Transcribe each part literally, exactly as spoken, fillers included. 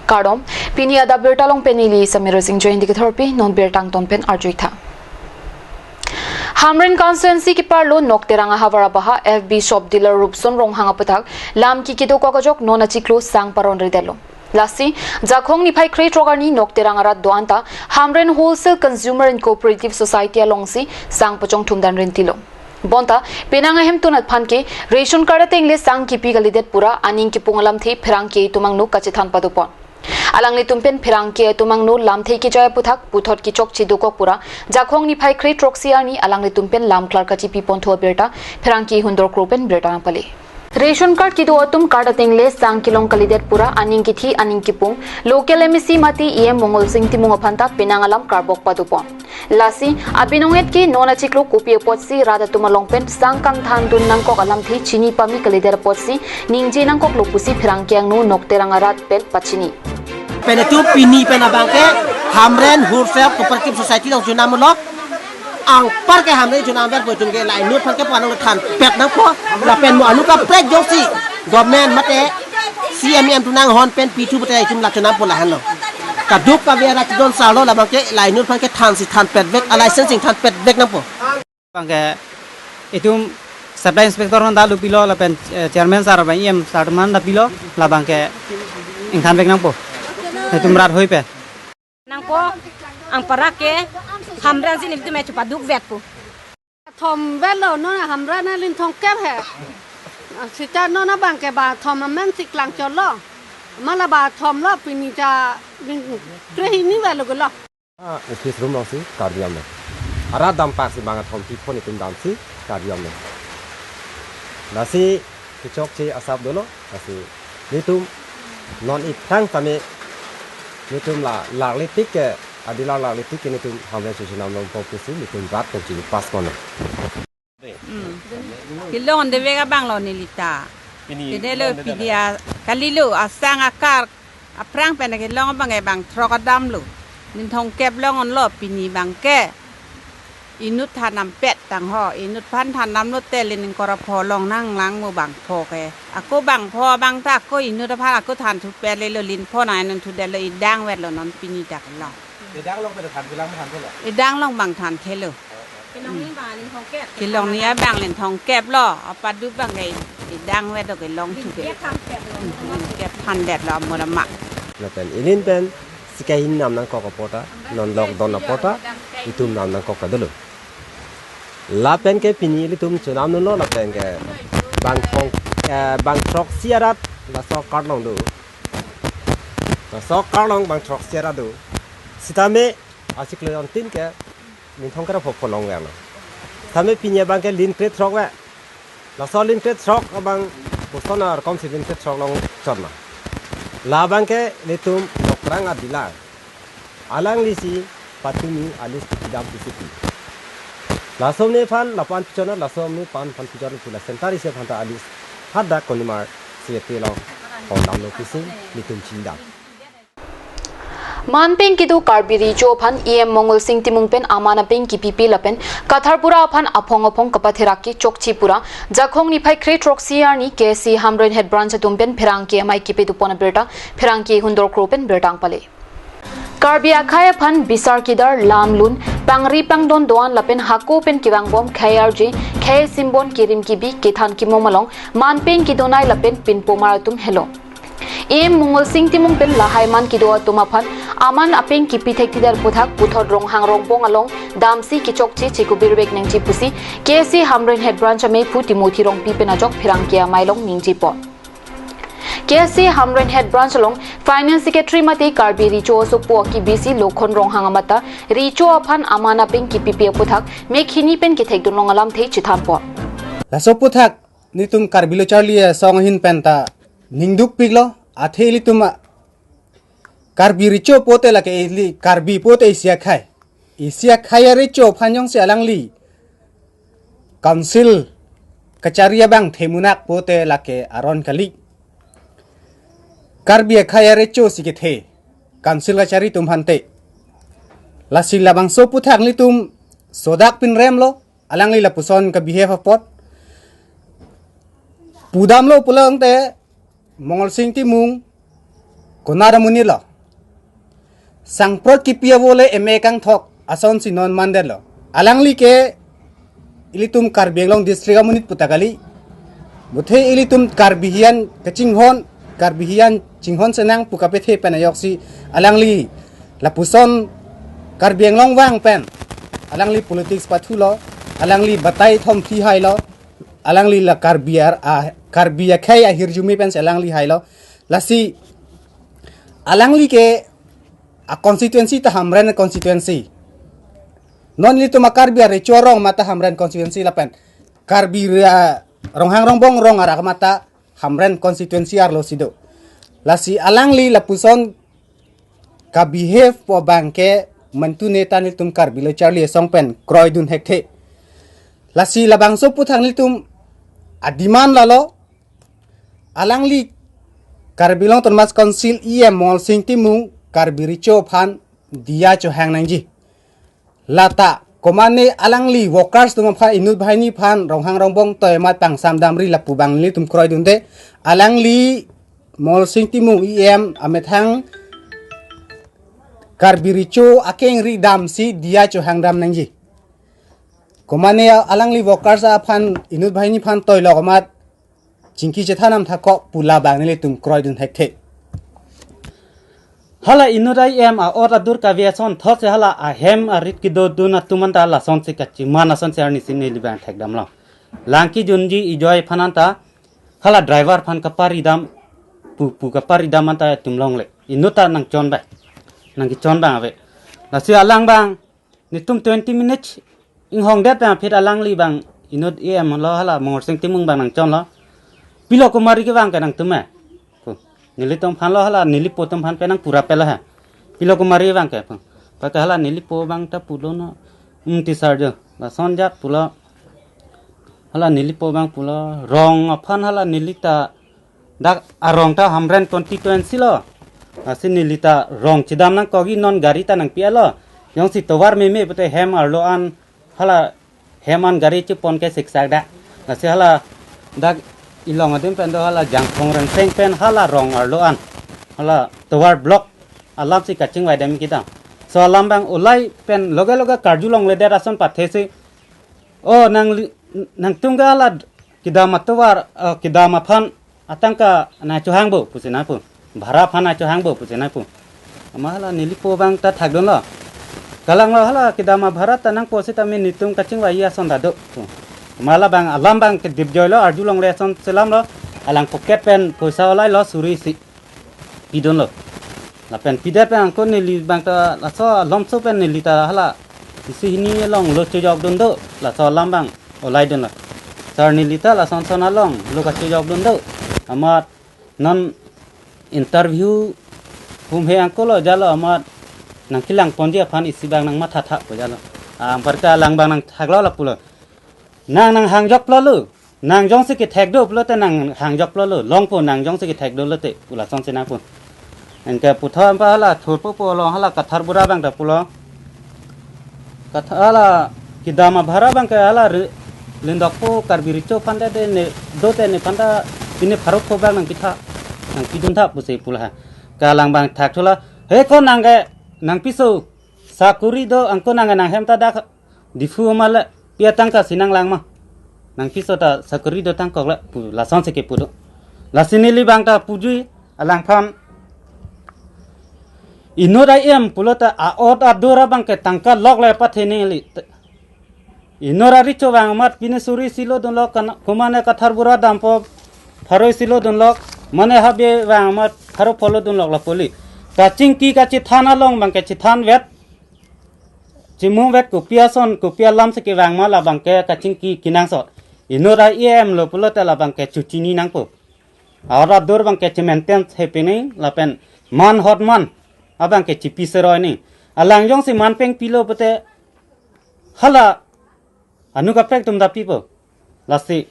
Kardom, pini adap birta along pen neli Samir Singh Jain dikethorpi, non birta angton pen arjuitha. Hamren constituency keparlo Nokterang ahavar abaha F B shop dealer Rupson Ronghang aputhak lam kiki dokok ajok non achiklo sang paron ridetlo. Lasi, Jakhong niphai krethrok arni Nokterang arat do-anta Hamren Wholesale Consumer and Cooperative Society alongsi sang pachongthum dan rintilo. Bonta, penang ahemtun aphan ke ration card atengle sang kipi kalidet pura aning kipung alamthe pherangke atum angno kachethan padopon. Alanglitum pen pherangke atum angno lamthe kejai aputhak puthot kechokche dokok pura Jakhong niphai kre throksi arni alanglitum pen lam klar kachipi ponthu abirta pherangke Hundor Kro pen birta nangpale. Ration card kedo atum card atengle sang kelong kalidet pura aning kithi aning kipung local M A C mate E M Mongol Sing Timung aphanta penang alam karbok padopon. Lasi, abinong et ke non achiklo kopi apotsi rat atum along pen sang kangthan dun nangkok alamthe chini pame kalidet apotsi ningje nangkoklo pusi pherangke angno Nokterang arat pen pachini. Pen itu pini pen abang ke Hamren Wholesale Cooperative Society along chonam lo. Anparke Hamren chonam pen po itum ke la inut aphan ke panang thanpet nangpo. Lapen mo anu kaprek jongsi government mate C M E M tu nanghon pen pithu pute itum la chonam po lahenlo. Kaduk kave ra chidon salo labang ke la inut aphan ke thansi thanpet vek, a licensing thanpet vek nangpo. Abang ke itum supply inspector aphanta lupilo lapen, eh, chairman sir abang E M sir aphanta pilo labang ke ingthan vek nangpo. Itum rat hoi pen. Nangpo, anparke Hamren si nelitum me chepaduk vek po. Thom velo non Hamren alinthong kep he. Sita non abang ke ba thom amen si klang cholo. Mala ba thom lo pini ta ning krehini velo gelo. Ah, office room alongsi Karbi Anglong. Arat dampak si bang athom pi phone itum damsi Karbi Anglong. Lasi kechokche asap dolo, lasi nelitum non iphrang tame nelitum la larlitik ke, adi la larlitik ke nelitum Hamren chonam longpo pusi nelitum rat pen chini pas kono. Hmm. Kelong de vek abang lo nelita. Pini kedelo long de pidi dada. A kalilo asang akar aphrang pen kelong abang ke bang throk adam lo. Ninthong kep long onlo pini abang ke. Inut than nampet tang ho. Inut aphan than namlo te lin kora pho long nanglang mo bang pho ke. Ako bang pho abang ta ako inut aphan ako than thupet lelo lin pho nang non thudetlo idang vetlo non pini ta kelong. Idang long pen than bilang than thelo. Idang long bang than thelo. Kelong ni bang alinthong kep. Kelong ni abang linthong kep lo. Apadu abang ke idang vedo kelong thu ke. Kep than kep lo. Hmm, kep than detlo amor ama. Lapen inin pen sikahin nam nangkok apot ta, non lockdown apot ta, itum nam nangkok ta dolo. Lapen ke pini ilitum chonam dunlo lapen ke bang thong, eh, bang throksi arat laso card along do. Laso card along bang throksi arat do. Sitame achiklo jontin ke ninthong kre pho pho long veklo. Sitame pini abang ke lin kre throk ve. Laso lin kre throk abang koson arokom si lin kre throk long chotma. Labang ke nelitum Nokterang a dealer. Alanglisi patumi a list pidam pusi pi. Laso nephan lapu-an pichotnat, laso nephan pan pichotnat pu la center isi aphanta a list hadak konimar si ete long pondamlo pusi nelitum chidam. Manpeng kedo Karbi Recho aphan E M Mongol Sing Timung pen aman apeng kipipi lapen Katharpura aphan aphong aphong kapatherak kechokche pura Jakhong niphai kre throksi arni K S A Hamren Head Branch atum pen pherangke amei kipidupon abirta pherangke Hundor Kro pen birta nangpale. Karbi akhei aphan bisar kidar lam lun pangri pangdon doan lapen hako pen kevangbom khei arje khei simbon kirim kibi kethan kimom along manpeng kedonei lapen pinpomar atum helo. E M Mongol Sing Timung pen lahai man kedo atum aphan aman apeng kipi thekthedet aputhak puthot Ronghang Rongbong along damsi kechokche chekubir vek nangji pusi K S A Hamren Head Branch amei phu Timothy Rongpi pen ajok pherangke amei along ningje pon. K S A Hamren Head Branch along Finance Secretary mate Karbi Recho asopo aki B C Lokhon Ronghang amata Recho aphan aman apeng kipipi aputhak mekhini pen kethekdun long alamthe chethan pon. Laso aputhak nelitum Karbi Lo Charli Asong ahin pen ta ningduk piklo, athe ilitum a Karbi Recho pote lake ili Karbi pote isi akhei. Isi akhei a Recho aphan jongsi alangli Council kachari abang themunak pote lake aron kali. Karbi akhei a Recho si kethe Council kachari atum aphan te. Lasi labangso aputhak nelitum sodak pinremlo, alangli lapuson kabehave apot. Pudamlo pulang te Mongol Sing Timung, konat amonit lo. Sangprot kipi avole M A kangthok asonsi non mandetlo. Alangli ke ilitum Karbi Anglong district amonit puta kali. Buthe ilitum Karbi hian kachinghon, Karbi hian chinghon senang pu kapethe pen ajoksi alangli lapuson Karbi Anglong vang pen alangli politics pathulo, alangli batai thom phi hailo, alangli la Karbi ar, a, Karbi akhei ahirjume pensi alangli hailo. Lasi alangli ke a constituency ta Hamren constituency. Non ilitum a Karbi arecho arong mata Hamren constituency lapen Karbi ra-, Ronghang Rongbong rong arak mata Hamren constituency arlosi do. Lasi alangli lapuson kabehave pu abang ke mentu netan ilitum Karbi lo charli asong pen kroidun hekthe. Lasi labangso aputhak ilitum a demand lalo, alangli Karbi Anglong Autonomous Council E M Mongol Sing Timung Karbi Recho aphan diya chohang nangji. Lata komane alangli workers atum aphan, inut banghini aphan, Ronghang Rongbong toi amat pangsam damri lapu abang nelitum kroidunde. Alangli Mongol Sing Timung E M amethang Karbi Recho akengri damsi diya chohang dam nangji. Komane alangli workers aphan, inut banghini aphan toilok amat chingki chethan nam thakok pu labang nelitum kroidun hekthe. Hala inut E M a-ot adur kave asonthotsi hala ahem arit kedodun atum anta lasonsi kachiman asonsi arnisi neli abang thekdamlo. Lang kejunji ejoi aphan anta hala driver aphan kaparidam pu, pu kaparidam anta ilitum longle. Inut ta nangchon abang. Nangkechon abang ave. Lasi alang abang netum twenty minutes inghongdet abang aphi alangli abang inut E M lo hala Mongol Sing Timung abang nangchonlo. Pilo kumari kevang ke nangtum eh. Pu. Nelitum aphanlo hala nelipo atum aphan penang pura pelo ha. Pilo kumari abang ke pu. Pake hala nelipo abang ta pulo no. Hmm, ti sir jo. Lason jat pulo. Hala nelipo abang pulo. Rong aphan hala nelita dak arong ta Hamren constituency lo. Lasi nelita rong chedam nangkokji, non gari ta nangpi-etlo. Jongsi tovar meme pute hem arlo an hala hem an gari chepon ke siksak dak. Lasi hala dak ilong adim pen do hala Jangthong Rengseng pen hala rong arlo an. Hala tovar block alamsi kachingvai dam kedam. So alam abang ulai pen loge loge karjulongledet ason pathesi. Oh, nang li-, nangtum ke hala kedam atovar, eh, kedam aphan atangka nangchohang bo pusi nangpu. Bhara aphan nangchohang bo pusi nangpu. Amat hala nelipo abang ta thakdunlo. Kalanglo hala kedam abhara ta nangpo sitame netum kachingvai ason ta do pu. Amat hala abang alam abang kedip joilo, arjulongle ason selamlo. Alang pocket pen poisa olailo suri isi pidunlo. Lapen pidet pen angko neli abang ta laso alomso pen nelita hala isi hini along lo chojokdun do, laso alam abang olaidunlo. Sir, nelita lason son along lo kachojokdun do. Amat non interview humhe angko lo jalo amat nangkelangponji aphan isi abang nangmathatha pu jalo. Anparke alang abang nangthaklo lapulo. Nang nanghangjoklo lo. Nang jongsi kethek do pulote nanghangjoklo lo. Longpo nang jongsi kethek do lote pu lasonsi nangpu. Anke puthot anpa hala thurpo pu along hala Kathar Bura abang ta pulo. Kathar hala kedam abhara abang ke hala re-, Lindokpo Karbi Recho aphan dede ne dote nephan ta pine pharo pho abang nangpitha. Nangpiduntha pusi pulo ha. Ke alang abang thakthulo. He ko nang ke nangpiso sakuri do, angko nang ke nanghem ta dak Diphu ma le, pi atangka si nanglang ma. Nangpiso ta sakuri do tangkok le, pu lasonsi kepu do. Lasi neli abang ta puji alangphan. Inut E M pulote a-ot adur abang ke tangka lok le pathe neli. Inut arecho abang amat pine suri isi lo dunlok, kana-, komane Kathar Bura dampo pharo isi lo dunlok, mane Habe abang amat pharo pho lo dunlok lapu li. Kachingki kachethan along abang ke chethanvet. Chimungvet kopi ason, kopi alamsi kevang ma labang ke kachingki kenangsot. Inut E M lo pulote labang ke chochini nangpo. A-ot adur abang ke chemaintain happening lapen man hot man abang ke chipi seroi ni. Alang jongsi man pengpilo pute hala anu kaprek atum ta pipo. Lasi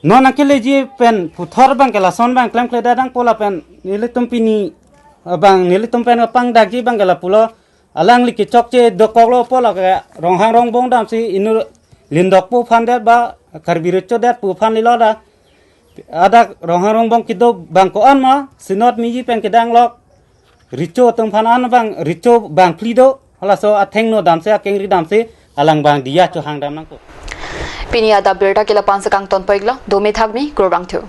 non nangkeleji pen puthot abang ke lason abang klemkledet nangpo lapen nelitum pini abang nelitum pen kapangdakji abang ke lapulo, alangli kechokche dokoklo pulo ke Ronghang Rongbong damsi inut Lindokpo aphan det ba Karbi Recho det pu aphan lilo da. Adak Ronghang Rongbong kedo abang ko-an ma, Synod meeting pen kedang lok, recho atum aphan an abang, recho abang phli do, halaso athengno damsi, akengri damsi, alang abang diya chohang dam nangkok. Pini adap abirta ke la-an si kangton pon-iklo, dome thakme, kurvangthu.